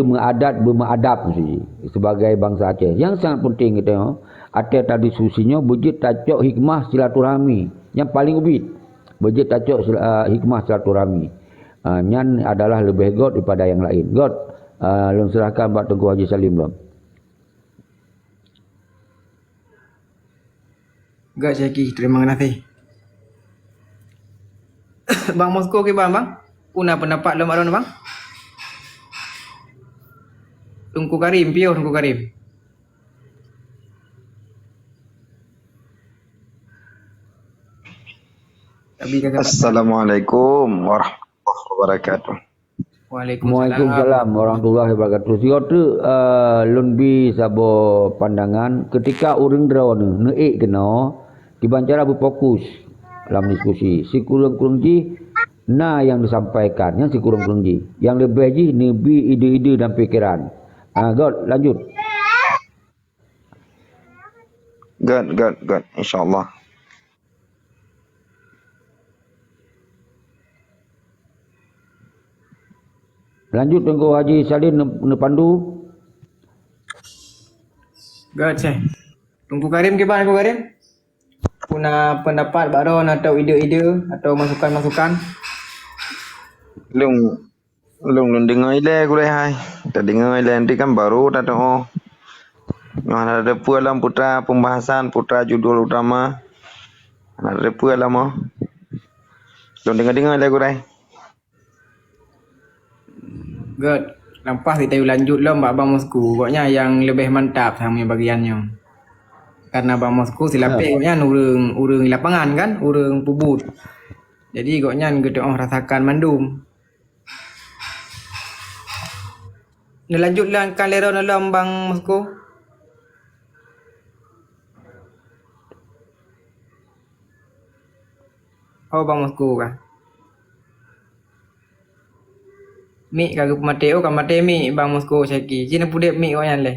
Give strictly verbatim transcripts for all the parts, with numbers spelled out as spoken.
meuadat, beumeuadab meusti sebagai bansa Aceh. Nyang sangat penting geutanyoe, ateueh tadiskusi nyoe beujeuet tacok hikmah silaturahmi nyang paleng ubit. Beujeuet tacok sila-, ah, hikmah silaturahmi. Ah, nyan adalah leubeh göt daripada nyang laén. Göt, ah, lôn serahkan bak Teungku Haji Salim lom. Göt Syeki, terima kasih. Bang Mosko kiban, Bang? Peue na pendapat lom aro, Bang? Teungku Karim, piôh Teungku Karim. Tapi ka, ka, Assalamualaikum warahmatullahi wabarakatuh. Waalaikumsalam. Waalaikumsalam warahmatullahi wabarakatuh. Sigoe teuk, eh, lôn bi saboh pandangan, ketika ureuëng droeneuh neuék keunoe, kiban cara beufokus lam diskusi. Sikureueng-kureueng jih na nyang disampaikan, nyang sikureueng-kureueng jih. Nyang leubeh jih neubi ide-ide dan pikeran. Ah, göt, lanjut. Göt, göt, göt. InsyaAllah. Lanjut Teungku Haji Salim ne-, neupandu. Göt, Syeh. Teungku Karim kiban, Teungku Karim? Peue na pendapat bak droen atau ide-ide atau masukan-masukan? Lôn Lôn, lôn deungoe ilée gurée hai. Tadeungoe ilée nyan kan baru tatu'oh. Nyoe hana teupeue lom putra pembahasan, putra judul utama. Hana teupeue lom oh. Lôn deungoe-deungoe ilée gurée. Göt, leupah sit tayue lanjut lom bak Bang Mosko. Gobnyan nyang leubeh mantap sampoe bagian nyoe. Karena Bang Mosko silapeh gobnyan ureuëng, ureuëng lapangan kan, ureuëng peubuet. Jadi gobnyan geuteu'oh rasakan mandum. Neulanjut lam kan lé droeneuh lom Bang Mosko. Oh, Bang Mosko kah? Mik ka geupeumaté, oh ka maté mik Bang Mosko Syeki. Ci neupeudeb mik gobnyan lé.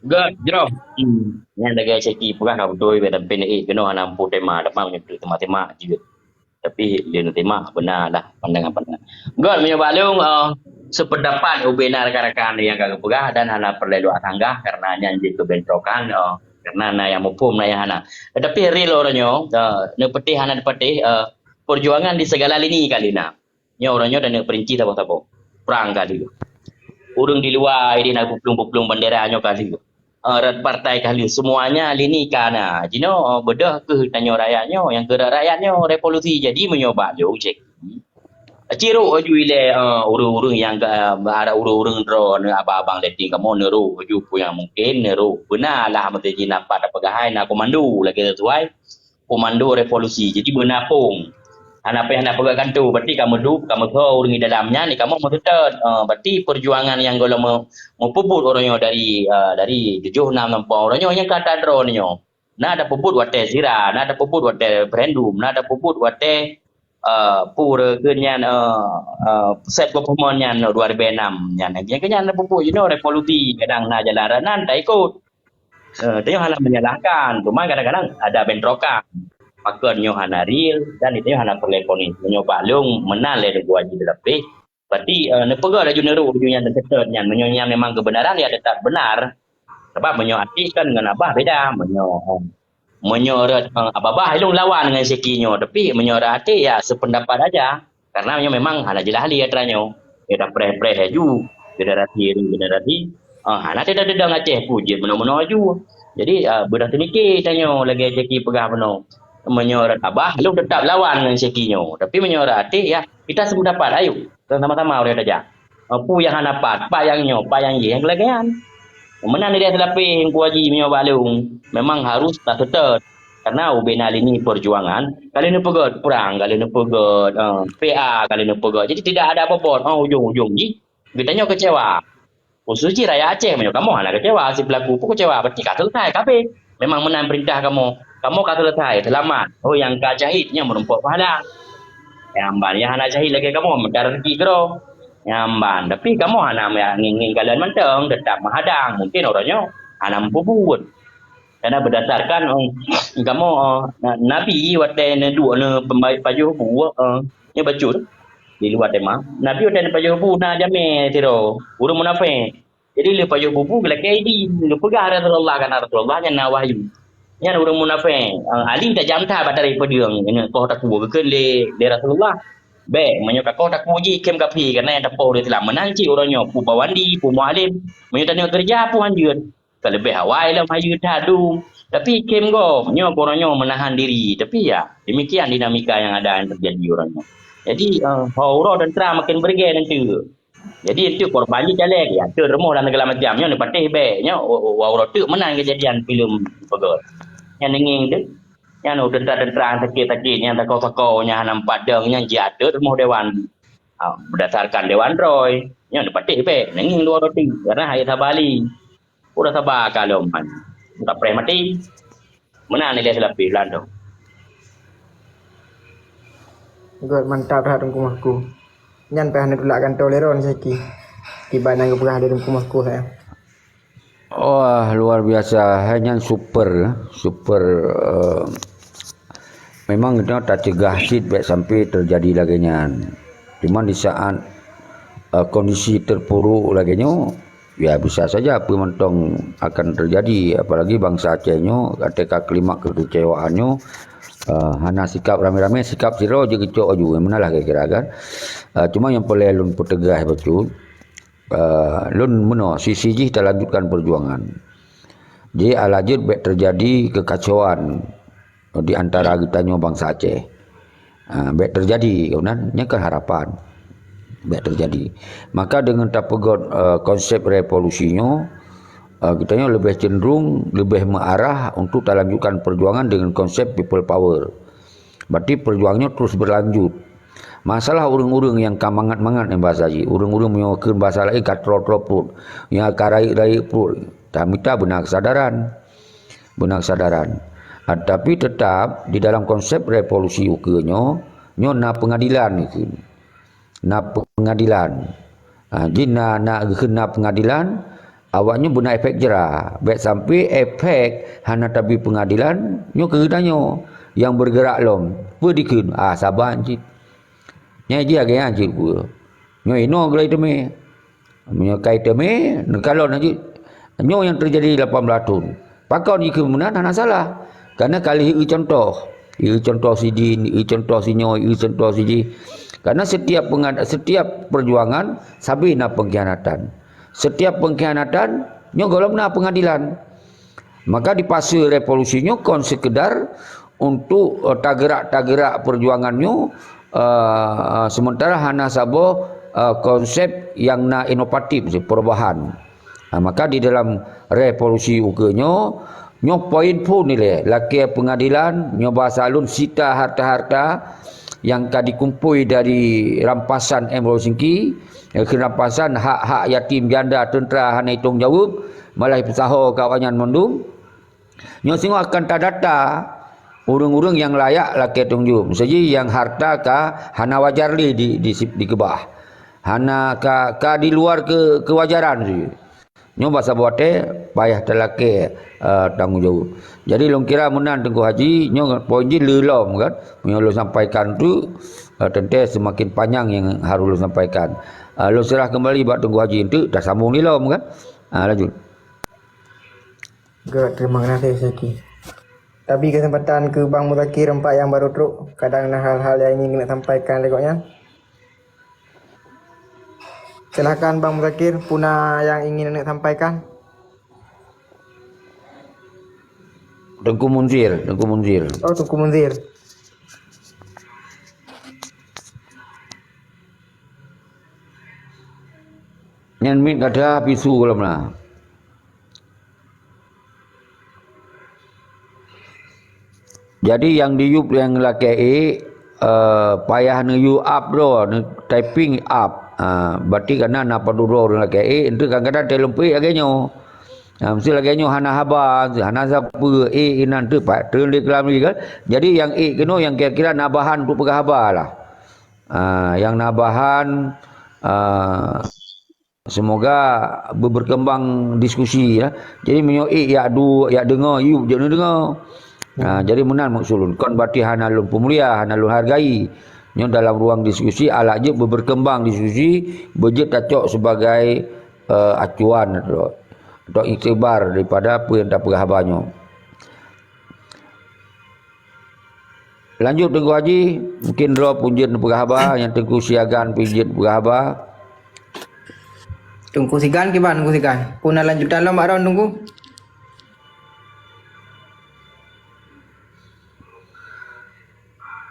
Göt, jroh. Hmm. Nyan lagée Syeki peugah ka beutôi, tapi neuék keunoe hana muphom tema, teuma meunyoe teuma-tema jeuet. Tapi lé neuteuma beuna lah pandangan-pandangan. Göt, meunyoe bak lôn, eh, sependapat ubena rakan-rakan nyang ka geupeugah dan hana peureulée lôn sanggah karena nyan jeuet keu bentrokan, eh, karena na nyang muphom, na nyang hana. Tapi real uroe nyoe, eh, neupatéh hana neupatéh, eh, perjuangan di segala lini ka lheueh na. Nyoe uroe nyoe dan perinci saboh-saboh. Prang ka lheueh. Ureuëng di luwa ideh na peuplueng-peuplueng bandera nyoe ka lheueh. Eh, rot partai ka lheueh. Semuanya lini ka na. Jinoe, eh, beudôh keuh tanyoe rakyat nyoe, nyang keu rakyat nyoe revolusi. Jadi meunyoe bak lôn cit, cirok laju ilée, eh, ureuëng-ureuëng nyang ga-, eh, arah ureuëng-ureuëng droeneuh abang-abang leting kamoe neurok laju peue nyang mungken neurok. Beuna lah meusti jih na pat tapeugah hai na komando lagée sesuai. Komando revolusi. Jadi beuna phon. Hana payah na peugah gantoe, berarti ka meudup, ka meusoe ureuëng di dalam nyan, kamoe meuseutôt. Eh, berarti perjuangan nyang gohlom meu-, meupeubuet uroe nyoe dari, eh, dari tujoh nam sampoe uroe nyoe nyang ka tadroe nyoe. Na tapeubuet watée sira, na tapeubuet watée referendum, na tapeubuet watée, eh, peue keu nyan, eh, eh, set government nyan dua ribu enam nyan. Nyang keu nyan tapeubuet jinoe revolusi, kadang na jalan rot nan taikot. Eh, tanyoe hana menyalahkan, cuma kadang-kadang ada bentrokan. Pakon nyoe hana real dan tanyoe hana peureulée ponis. Meunyoe bak lôn meunan lé Teungku Haji Lapéh, berarti, eh, neupeugah laju neurok laju nyang teuseutôt nyan. Meunyoe nyan memang keubeunaran, ya teutap beunar. Sabab meunyoe até kan ngon abah beda. Meunyoe, meunyoe rot, eh, babah lôn lawan ngon Syeki nyoe, tapi meunyoe rot até ya sependapat aja. Karena nyoe memang hana jeulaih lé atra nyoe. Nyoe tapreh-preh laju, generasi demi generasi, ah, hana teuda-teuda Aceh pun jeuet meunoe-meunoe laju. Jadi, ah, beudôh teumike tanyoe lagée Syeki peugah bunoe. Meunyoe rot babah, lôn teutap lawan ngon Syeki nyoe. Tapi meunyoe rot até, ya, kita sependapat, ayo, sama-sama ureuëng tajak. Ah, peue nyang hana pat, pat nyang nyoe, pat nyang jih, nyang lagée nyan. Meunan ideh Lapéh Teungku Haji meunyoe bak lôn, memang harus taseutôt. Karena ubena lini perjuangan, ka lheueh neupeugét prang, ka lheueh neupeugét, eh, P A, ka lheueh neupeugét. Jadi tidak ada bobot, oh, ujong-ujong jih geutanyoe kecewa. Khusus jih rakyat Aceh, meunyoe kamoe hana kecewa, si pelaku pun kecewa, berarti ka selesai, ka habéh. Memang meunan peurintah kamoe. Kamoe ka selesai, seulamat. Oh, nyang ka syahid nyan meurumpok pahala. Nyang ban, nyang hana syahid lagée kamoe, meuda rezeki keudroe. Nyang ban, tapi kamoe hana ngieng-ngieng kalon mantong, teutap meuhadang. Mungken uroe nyoe hana meupubuet. Karena berdasarkan, eh, kamoe, eh, na-, Nabi watèe neuduek neu pemba-, pajoh bu, eh, nyoe bacut di luwa tema. Nabi watèe neupajoh bu na jamé sidroe, ureueng munafék. Jadi lheueh pajoh bu, bu geulakèe idin, geupeugah Rasulullah, karena Rasulullah nyan na wahyu. Nyan ureueng munafék, eh, Ali tajam that bak tarék peudeueng, nyan koh takue, geukheun lé, lé Rasulullah. Bèk, meunyoe ka koh takue jih, khém kafé, karena nyang tapoh ureueng Islam. Meunan cit uroe nyoe, peue Bawandi, peue Mualim. Meunyoe tanyoe keureuja, peue hanjeuet. Ka leubeh awai lom hayeue that dum. Tapi khém gob, nyoe keuroe nyoe meunahan diri. Tapi ya, demikian dinamika yang ada yang terjadi uroe nyoe. Jadi, eh, ho uroe teuntara makin beureugai nanti. Jadi, enteuk korban jih caleg, ya, teuk rumoh dan segala macam. Nyoe neupatéh bèk. Nyoe, wa-, wa-, uroe teuk meunan kejadian filem peugöt. Nyang neungieng tu. Nyan, oh, teuntara-teuntara sakét-sakét, nyang takô-takô, nyang hana meupadang, nyang jiateuk rumoh dewan. Ha, berdasarkan dewan droe, nyan neupatéh bèk, neungieng dua roti, karena hai saba lé. Udah saba ka lom man. Udah preh maté. Meunan nilai seulapeh lam tu. Gèt mantap that Teungku Mahku. Nyan payah neutulak kantô lé droe nyoe siki. Kiban nyang geupeugah lé Teungku Mahku saya. Wah, luar biasa. Hai nyan super, super, eh, memang kita tacegah cit bèk sampai terjadi lagèe nyan. Cuman di saat, eh, kondisi terpuruk lagèe nyoe, ya bisa saja apa mantong akan terjadi. Apalagi bangsa Aceh nyoe, ketika klimak kekecewaan nyoe, eh, hana sikap ramé-ramé, sikap sidroe je geucok aju. Meunalah kira-kira kan. Eh, cuma nyang perlu lôn peutegas bacut, eh, lôn meunoe, sisi jih talanjutkan perjuangan. Jadi, ala jeuet bèk terjadi kekacauan di antara geutanyoe bangsa Aceh. Ah, bèk terjadi, keunan, nyan kan harapan. Bèk terjadi. Maka deungon tapeugöt, eh, konsep revolusi nyoe, eh, geutanyoe leubeh cenderung, leubeh meuarah untuk talanjutkan perjuangan dengan konsep people power. Berarti perjuangan nyoe terus berlanjut. Masalah ureueng-ureueng nyang ka mangat-mangat nyan bahasa jih, ureueng-ureueng meunyoe kheun bahasa laén ka troe-troe pruet, nyang ka rayeuk-rayeuk pruet, tamita beuna kesadaran. Beuna kesadaran. Ah, tapi tetap di dalam konsep revolusi ukeue nyoe, nyoe na pengadilan ukeue. Na pengadilan. Ah, jih na, na, na pengadilan, awaknyoe beuna efek jera. Bèk sampai efek hana tabi pengadilan, nyoe keu geutanyoe nyang bergerak lom. Peue dikheun? Ah, saban cit. Nyan jih lagèe nyan cit peue. Nyoe inoe geulai teumé. Meunyoe kai teumé, neukalon laju. Nyoe nyang teujadi lapan blaih thon. Pakon jikheun meunan hana salah. Karena ka lheueh eu contoh. Eu contoh sidin, eu contoh sinyoe, eu contoh sijih. Karena setiap pengad-, setiap perjuangan sabe na pengkhianatan. Setiap pengkhianatan, nyoe gohlom na pengadilan. Maka di fase revolusi nyoe kon sekedar untuk, eh, tagerak-tagerak perjuangan nyoe, eh, sementara hana saboh, eh, konsep nyang na inovatif, perubahan. Ha, maka di dalam revolusi ukeue nyoe, nyoe poin phôn ilèe, lakèe pengadilan, nyoe bahasa lôn sita harta-harta nyang ka dikumpôi dari rampasan M Roy Singki, eh, keu rampasan hak-hak yatim janda teuntara hana itong jaweueb, malah ipeusaho keu awaknyan mandum. Nyoe singoh akan tadata ureueng-ureueng nyang layak lakèe tong jaweueb. Miseujih nyang harta ka hana wajar lé di, di, dikeubah. Hana ka, ka di luar ke, kewajaran jih. Nyoe bak saboh watèe payah talakèe, eh, tanggong jaweueb. Jadi lôn kira meunan Teungku Haji, nyoe poin jih le lom kan. Meunyoe lôn sampaikan tu, eh, teuntèe seumaken panyang nyang harôh lôn sampaikan. Eh, lôn seurah keumbali bak Teungku Haji enteuk tasambong le lom kan. Ah, lanjut. Gèt, terima kasih Syekh. Tabi kesempatan keu Bang Muzakir empat nyang baru trok. Kadang na hal-hal nyang ingin keuneuk sampaikan lé gobnyan. Silakan Bang Muzakir, peue na nyang ingin keuneuk sampaikan? Teungku Munzir, Teungku Munzir. Oh, Teungku Munzir. Nyan mic gata pisu lom na. Jadi nyang diyueb nyang lakèe ék, eh, payah neuyue up droe, neu-typing up. Ah, berarti kana na padub droe ureueng lakèe ék, enteuk kadang-kadang taleumpéh lagèe nyoe. Ah, meusti lagèe nyoe hana haba, hana sapeue, ék inan teuk pat treun lé keulam lé kan. Jadi nyang ék keunoe nyang kira-kira na bahan untuk peugah haba lah. Ah, nyang na bahan, ah, Semoga be-, berkembang diskusi, ya. Jadi, meunyoe ék yak du-, yak deungoe, yue jeuet neudeungoe. Ha, jadi meunan maksud lôn. Kon berarti hana lôn peumulia, hana lôn hargai. Nyoe dalam ruang diskusi, alat jeuet be-, berkembang diskusi, beujeuet tacok sebagai, eh, acuan atau, atau iktibar daripada apa yang tapeugah haba nyoe. Lanjut Teungku Haji, mungkin droe pun jeuet peugah haba, nyang Teungku Siagan pun jeuet peugah haba. Teungku Sigan kiban, Teungku Sigan. Pun na lanjutan lom bak droen, Teungku?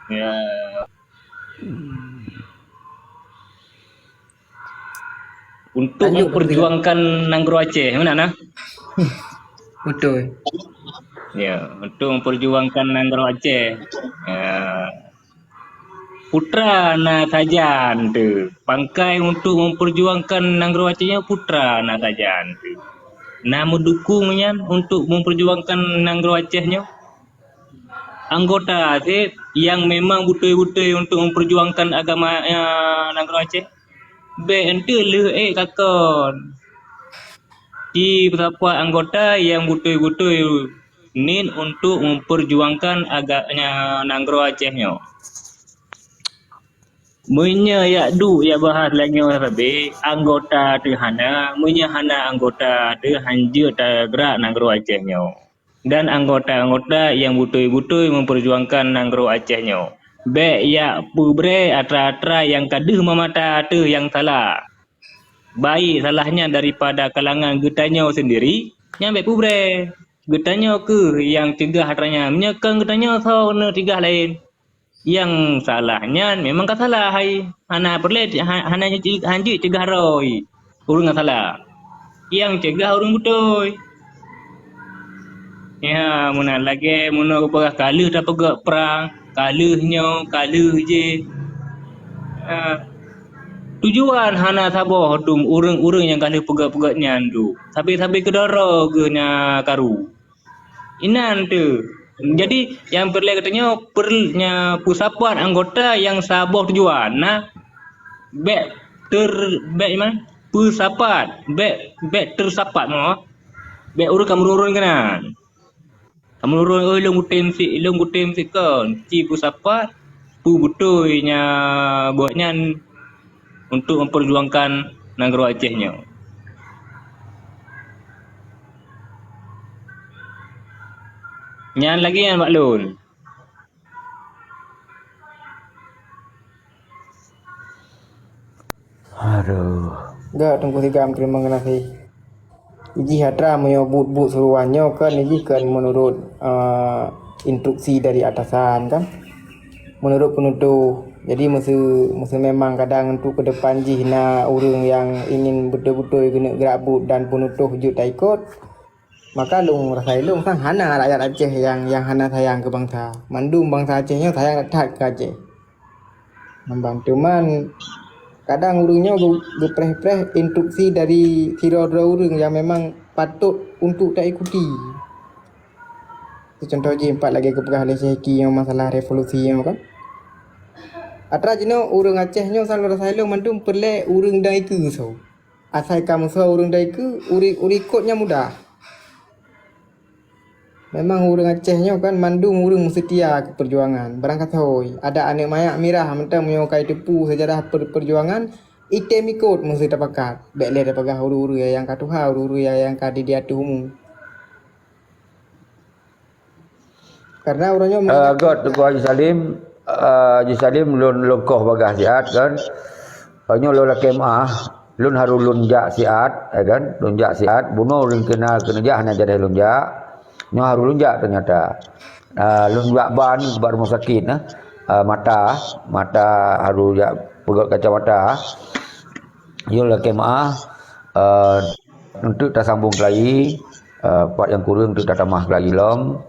Ya. Untuk Lanjut, memperjuangkan nanggroe Aceh, mana nah? Betul. Ya, untuk memperjuangkan nanggroe Aceh. Ya. Putra na sajan tu. Pangkai untuk memperjuangkan nanggroe Aceh nyoe putra na sajan tu. Na meudukung nyan untuk memperjuangkan nanggroe Aceh nyoe. Anggota cit nyang memang beutôi-beutôi untuk memperjuangkan agama, eh, nanggroe Aceh. Bék enteuk lheueh ék kakon. Ci peusapat anggota nyang beutôi-beutôi niet untuk memperjuangkan aga-, nya, nanggroe Aceh nyoe. Meunyoe yak duek yak bahas lagée nyoe sabe, anggota teuh hana, meunyoe hana anggota teuh hanjeuet tagarak nanggroe Aceh nyoe. Dan anggota-anggota nyang beutôi-beutôi memperjuangkan nanggroe Aceh nyoe. Bék yak peubré atra-atra nyang ka deuh meumata ateueh nyang salah. Baik salahnya daripada kalangan geutanyoe sendiri, nyan bék peubré. Geutanyoe kheueh nyang ceugah atra nyan. Meunyoe kon geutanyoe, soe neuceugah laén? Nyang salah nyan memang ka salah hai. Hana peureulée, ha-, hana hanjeuet ceugah droe. Ureuëng nyang salah. Nyang ceugah ureuëng beutôi. Ya, meunan lagée meunoe geupeugah ka lheueh tapeugét prang, ka lheueh nyoe, ka lheueh jéh. Ha, tujuan hana saboh dum ureuëng-ureuëng nyang ka lheueh peugét-peugét nyan tu. Sabe-sabe keudroe geuh na karu. Inan teuh. Jadi, nyang peureulée geutanyoe per-, nya peusapat anggota nyang saboh tujuan. Nah, bék ter-, bék iman, peusapat, bék, bék teusapat mo. Bék ureuëng ka meururun keunan. Ka meururun, "Oh, ilong gutem sik, ilong gutem sik," kon. Ci peusapat, peubeutôi nya buet nyan untuk memperjuangkan nanggroe Aceh nyoe. Nyan lagée nyan bak lôn. Aduh. Gak Teungku Sigam, terima kasih. Jih atra meunyoe buet-buet seruan nyoe kan, jih kan menurut, eh, instruksi dari atasan kan. Menurut penutoh. Jadi meuseu, meuseu memang kadang untuk ke depan jih na ureuëng nyang ingin beutôi-beutôi keuneuk gerak buet dan penutoh jeuet taikot, maka lôn rasa ilong sang hana rakyat Aceh nyang, nyang hana sayang keu bansa. Mandum bansa Aceh nyoe sayang that keu Aceh. Mambang teuma kadang ureuëng nyoe geu-, geupreh-preh instruksi dari sidroe-droe ureuëng nyang memang patôt untuk taikuti. Contoh jih empat lagée geupeugah lé Syekh Hiki nyoe masalah revolusi nyoe kan. Atra jinoe ureuëng Aceh nyoe sang rasa ilong mandum peureulée ureuëng dang ikeue soe. Asai ka meusoe ureuëng dang ikeue, ureuëng, ureuëng ikot nyan mudah. Memang ureuëng Aceh nyoe kan mandum ureuëng meuseutia keu peujuangan. Barangkasoe, adak aneuëk manyak mirah mantong meunyoe ka jiteupeue seujarah per-, peujuangan, item ikot meuseu tapakat. Bék lé tapeugah ureuëng-ureuëng nyang ka tuha, ureuëng-ureuëng nyang ka di, di ateueh umu. Karena ureuëng nyoe Eh, göt Teungku Haji Salim, eh, Haji Salim lôn, lôn koh bagah siat kan. Nyoe lôn lakée meuáh, lôn harôh lôn jak siat, ya kan? Lôn jak siat, bunoe lôn kenal keuneuk jak hana jadeh lôn jak. Nyoe harôh lôn jak ternyata. Ah, lôn jak ban bak rumah sakit, eh. Ah, mata, mata harôh jak peugét kacamata. Nyoe lakée meuáh, eh, untuk tasambong keulayi, eh, pat nyang kureueng untuk tatamah keulayi lom.